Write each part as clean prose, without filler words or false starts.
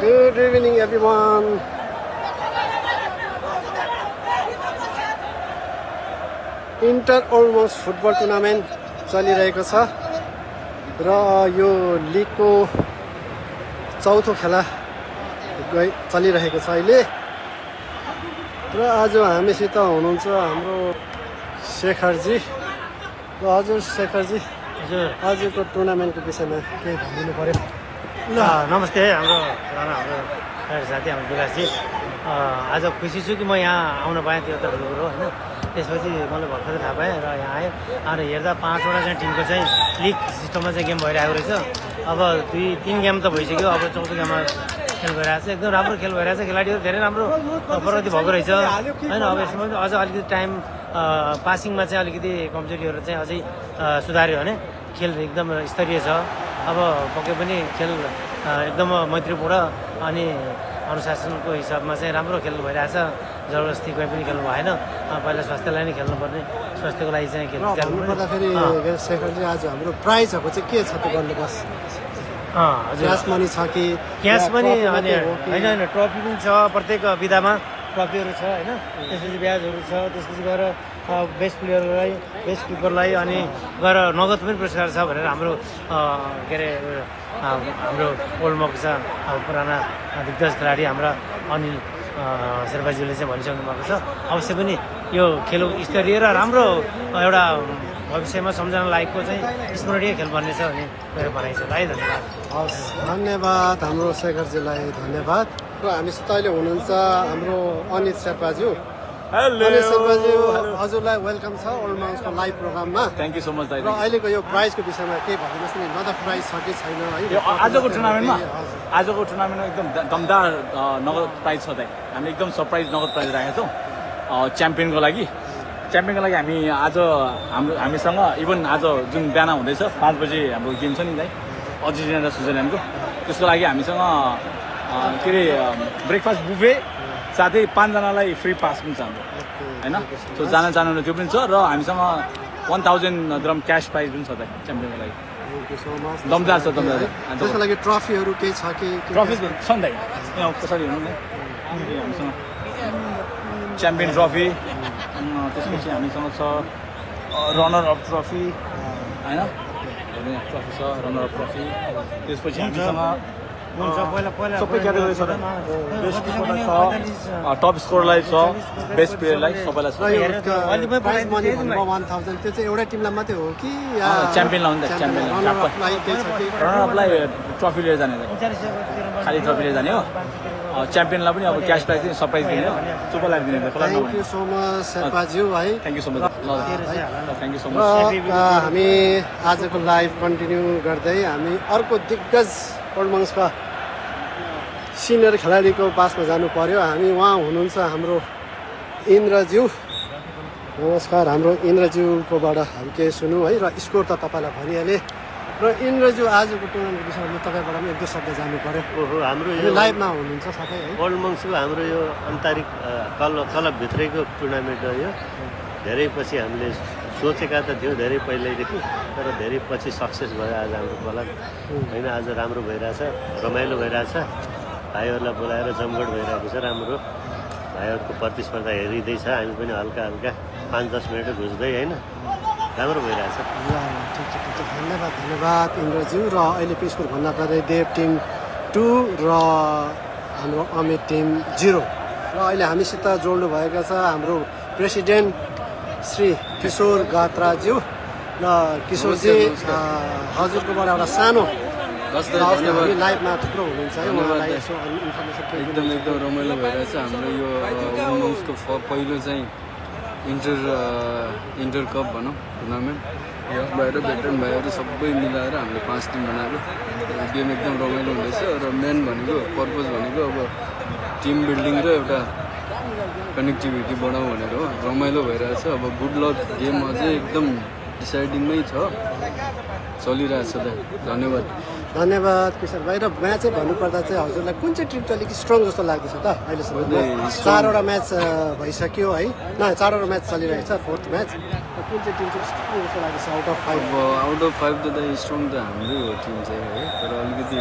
Good evening, everyone. Inter almost football tournament चलिरहेको छ र यो लिगको चौथो खेला चलिरहेको छ अहिले र आज हामीसित हुनुहुन्छ हाम्रो शेखरजी र हजुर शेखरजी हजुर आजको टुर्नामेन्टको विषयमा केही भनिदिनु पर्यो। नमस्ते हाम्रो साथी हाम्रो विकासजी। आज खुसी छु कि म यहाँ आउन पाएँ त्यो त ठुलो कुरो होइन। त्यसपछि मैले भर्खरै थाहा पाएँ र यहाँ आएँ अनि हेर्दा 5वटा चाहिँ टिमको चाहिँ लिग सिस्टममा चाहिँ गेम भइरहेको रहेछ। अब 2-3 गेम त भइसक्यो, अब चौथो गेममा खेल भइरहेको छ। एकदम राम्रो खेल भइरहेछ, खेलाडीहरू धेरै राम्रो प्रगति भएको रहेछ होइन। अब यसमा अझ अलिकति टाइम पासिङमा चाहिँ अलिकति कमजोरीहरू चाहिँ अझै सुधार्यो भने खेल एकदम स्तरीय छ। अब पक्कै पनि खेल एकदम मैत्रीपूर्ण अनि अनुशासनको हिसाबमा चाहिँ राम्रो खेल भइरहेछ। जबरजस्ती कोही पनि खेल्नु भएन, पहिला स्वास्थ्यलाई नै खेल्नुपर्ने, स्वास्थ्यको लागि चाहिँ खेल भन्नुपर्दाखेरि शेखरजी आज हाम्रो प्राइजहरूको चाहिँ के छ त भन्नुहोस्। हजुर क्यास मनी छ कि क्यास पनि अनि होइन ट्रफी पनि छ, प्रत्येक विधामा ट्रफीहरू छ होइन। त्यसपछि ब्याजहरू छ, त्यसपछि गएर बेस्ट प्लेयरलाई बेस्ट किपरलाई अनि गएर नगद पनि पुरस्कार छ भनेर हाम्रो के अरे हाम्रो ओल्डमको छ पुराना दिग्गज खेलाडी हाम्रा अनिल शेर्पाजीले चाहिँ भनिसक्नु भएको छ। अवश्य पनि यो खेल स्तरीय र राम्रो एउटा भविष्यमा सम्झना लायकको चाहिँ स्मरणीय खेल बन्ने छ भन्ने मेरो भनाइ छ। है धन्यवाद। हस् धन्यवाद हाम्रो शेखरजीलाई धन्यवाद। र हामीसित अहिले हुनुहुन्छ हाम्रो अनिल शेर्पाज्यू। अनिल शेर्पाज्यू हजुरलाई वेलकम छ ओल्डमाउसको लाइभ प्रोग्राममा। थ्याङ्क यू सो मच दाइ। र अहिलेको यो प्राइजको विषयमा के भनिदिनुहोस् नि, नगद प्राइज छ कि छैन है? यो आजको टुर्नामेन्टमा एकदम दमदार नगद प्राइज छ दाइ। हामी एकदम सरप्राइज नगद प्राइज राखेका छौँ च्याम्पियनको लागि। हामी आज हामीसँग इभन आज जुन बिहान हुँदैछ 5 बजे हाम्रो गेम छ नि दाइ, अर्जेन्टिना र स्विजरल्यान्डको, त्यसको लागि हामीसँग के अरे ब्रेकफास्ट बुफे साथै 5 जनालाई फ्री पास पनि छ हाम्रो होइन। सो जानु त्यो पनि छ र हामीसँग 1000 द्रम क्यास प्राइज पनि छ दाइ च्याम्पियनको लागि। दमदार छ दमदार। त्यसको लागि ट्रफीहरू केही छ कि? ट्रफी छ नि दाइ, यहाँ कसरी हेर्नु नि हामीसँग च्याम्पियन ट्रफी, त्यसपछि हामीसँग छ रनर अप ट्रफी होइन, ट्रफी छ रनर अप ट्रफी। त्यसपछि हामीसँग सबै क्याटेगोरी छ, बेस्ट किपरलाई छ, टप स्कोरलाई छ, बेस्ट प्लेयरलाई सबैलाई छ। प्राइज मनी भन्नुभयो 1000, त्यो चाहिँ एउटै टिमलाई मात्रै हो कि च्याम्पियनलाई हो नि त? रनरअपलाई ट्रफी लिएर जाने, खालि ट्रफी लिएर जाने हो। च्याम्पियनलाई पनि अब क्यास प्राइज दिने, सरप्राइज दिने, चुपलाई दिने। थ्याङ्क यू सो मच शेर्पाज्यू है। Thank you so much. Thank you so much. हामी आजको लाइभ कन्टिन्यू गर्दै हामी अर्को दिग्गज ओल्डमाउसका सिनियर खेलाडीको पासमा जानु पर्यो। हामी उहाँ हुनुहुन्छ हाम्रो इन्द्रज्यू। नमस्कार, हाम्रो इन्द्रज्यूकोबाट हामी केही सुनौँ है। र स्कोर त तपाईँलाई भनिहालेँ। र इन्द्रज्यू आजको टुर्नामेन्टको विषयमा तपाईँबाट पनि 1-2 शब्द जानु पर्यो। हाम्रो यो लाइभमा हुनुहुन्छ सबै है। ओल्डमाउसको हाम्रो यो आन्तरिक क्लबभित्रैको टुर्नामेन्ट हो यो। धेरै पछि हामीले सोचेका त थियौँ धेरै पहिल्यैदेखि, तर धेरै पछि सक्सेस भयो आज हाम्रो क्लब होइन। आज राम्रो भइरहेछ, रमाइलो भइरहेछ, भाइहरूलाई बोलाएर जमघट भइरहेको छ। राम्रो भाइहरूको प्रतिस्पर्धा हेरिँदैछ, हामी पनि हल्का हल्का 5-10 मिनट घुस्दै होइन, राम्रो भइरहेछ। धन्यवाद इन्द्रज्यू। र अहिलेको स्कोर भन्दाखेरि देव टिम 2 र हाम्रो अमित टिम 0। र अहिले हामीसित जोड्नु भएका छ हाम्रो प्रेसिडेन्ट श्री किशोर गात्राज्यू। र किशोरजी हजुरकोबाट एउटा सानो लाइभमा थुप्रो हुनुहुन्छ है, उहाँलाई यसो इन्फर्मेसन एकदम रमाइलो भइरहेछ। हाम्रो यो ओल्डमाउसको पहिलो चाहिँ इन्टर कप भनौँ टुर्नामेन्ट, भाइहरू भेटरेन भाइहरू सबै मिलाएर हामीले 5 टिम बनाएको गेम एकदम रमाइलो हुँदैछ। र मेन भनेको पर्पज भनेको अब टिम बिल्डिङ र एउटा कनेक्टिभिटी बढाउँ भनेर हो। रमाइलो भइरहेछ। अब गुड लक गेम अझै एकदम डिसाइडिङमै छ, चलिरहेछ त। धन्यवाद। धन्यवाद किशोर भाइ। र म्याच चाहिँ भन्नुपर्दा चाहिँ हजुरलाई कुन चाहिँ टिम चाहिँ अलिक स्ट्रङ जस्तो लाग्दैछ त अहिलेसम्म? 4वटा म्याच भइसक्यो है, 4वटा म्याच चलिरहेको छ, 4th म्याच। कुन चाहिँ टिम चाहिँ स्ट्रङ जस्तो लाग्दैछ आउट अफ 5? आउट अफ 5 त स्ट्रङ त हाम्रै हो टिम चाहिँ है, तर अलिकति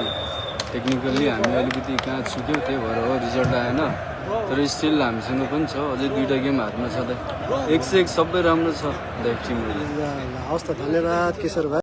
टेक्निकल्ली हामी अलिकति कहाँ चुक्यौँ त्यही भएर हो रिजल्ट आएन तर स्टिल हामीसँग पनि छ अझै 2टा गेम हातमा छ दाइ 1 से 1 सबै राम्रो छ दाइ टिमहरू ल हवस् त धन्यवाद किशोर भाइ